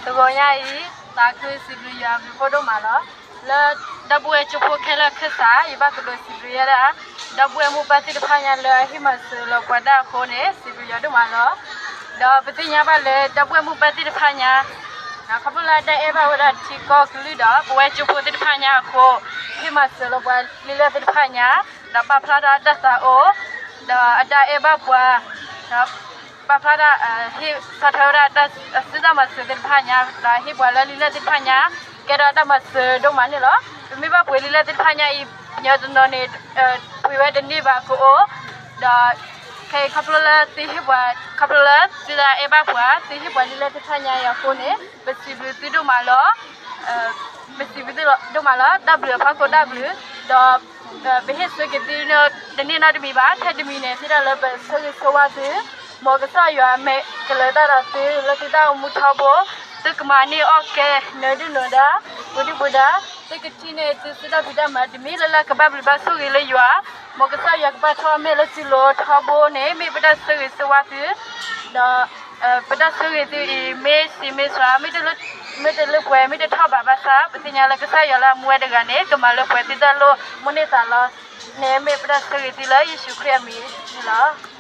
တဂီၤညါအံၤ သးခုစံးဘျုးယွၤအဘျုးဖးဒိၣ်မးလီၤ. လၢဒီပုၢ်ဝဲၢ်ကၠိဖိခဲလၢာ်ခၢၣ်စး ယဘၣ်ကတိၤစံးဘျုးယဲဒၣ် ဒီပုၢ်ဝဲၢ်မုၣ်ပၢ်သ့ၣ်တဖၣ်ညါလၢအဟ့ၣ်မၤစၢၤလီၤပှၤဒၣ်အဃိန့ၣ် စံးဘျုးယွၤဒိၣ်မးလီၤ. ဒီးပသ့ၣ်ညါဘၣ်လၢဒီပုၢ်ဝဲၢ်မုၣ်ပၢ်သ့ၣ်တဖၣ်ညါ ခီဖျိလၢအတၢ်အဲၣ်ဘၣ်ဝဲဒၣ်ထံကီၢ်ကလုၢ်ဒီး ပဝဲကၠိဖိသ့ၣ်တဖၣ်ညါအဃိ ဟ့ၣ်မၤစၢၤလီၤပှၤလံာ်လဲၢ်သ့ၣ်တဖၣ်ညါ ဒီးပာ်ဖျါထီၣ်အတၢ်သးအိၣ် ဒီးအတၢ်အဲၣ်ဘၣ်ပှၤ ဒီး ပာ်ဖျါဒၣ် ဟ့ၣ်ဆီၣ်ထွဲဝဲဒၣ်တၢ်စုတၢ်မၤစၢၤသ့ၣ်တဖၣ်ညါ ဒီးဟ့ၣ်ပှၤလၢလံာ်လဲၢ်သ့ၣ်တဖၣ်ညါ ကဲထီၣ်တၢ်မၤစၢၤဒိၣ်မးန့ၣ်လီၤ. ပမ့ၢ်ဘၣ်ပှ့ၤလံာ်လဲၢ်သ့ၣ်တဖၣ်ညါအံၤ ညီတနီၤန့ၣ် ပှ့ၤဝဲတန့ၢ်ဘၣ်ကအိၣ် ဒီး ခဲအံၤခီဖျိလၢသုဟ့ၣ်ပှၤ ခီဖျိလၢသုတၢ်အဲၣ်ဘၣ်ပှၤ သုဟ့ၣ်ပှၤလံာ်လဲၢ်သ့ၣ်တဖၣ်ညါအံၤအဃိန့ၣ် ပစံးဘျုးသုဒိၣ်မးလီၤ. ပစံးဘျုးသုဒိၣ်မးလီၤ. တၢ်ဘျုးအဖီခိၣ်တၢ်ဘျုး ဒီး ပဟ့ၣ်ဆၢက့ၤသုတန့ၢ်နီတမံၤဘၣ်. ထဲတမံၤန့ၣ် သ့ၣ်တၢ်လၢပဆၢဂ့ၤဆၢဝါသု မ်ကစၢ်ယွၤမဲာ်ကလၢၤတၢ်ဒီးသုလၢသုတၢ်အိၣ်မူထီဘိ သုကမၤန့ၢ်အီၣ်ကဲ နၢၤဒုၣ်နၢၤဒါ ပူၤဒုၣ်ပူၤဒါ သုကထံၣ်န့ၢ်သုစုတၢ်ဖံးတၢ်မၤတမံၤလၢ်လၢ် ကဘၣ်ဘျုးဘၣ်ဆိၣ်ဂ့ၤလၢယွၤ မ်ကစၢ်ယွၤကဘၣ်ထီၣ်အမဲာ်လၢသုလိၤထီဘိန့ၣ် မ့ၢ်ပတၢ်ဆၢဂ့ၤဆၢဝါသု ဒီး ပတၢ်ဆၢဂ့ၤသုအံၤ မ့ၢ်စံးမ့ၢ်စှၤ မ့ၢ်တလၢပှဲၤ မ့ၢ်တထီၣ်ဘးဘၣ်ဆၣ် ပသ့ၣ်ညါလၢကစၢ်ယွၤလၢအမူဝဲတဂၤန့ၣ် ကမၤလၢပှဲၤသုတၢ်လိၣ် မိၣ်န့ၢ်သးလီ န့ၣ်မ့ၢ်ပတၢ်ဆၢဂ့ၤသုလၢယ့ၣ်ၡူးခရံာ်အမံၤန့ၣ်လီၤ.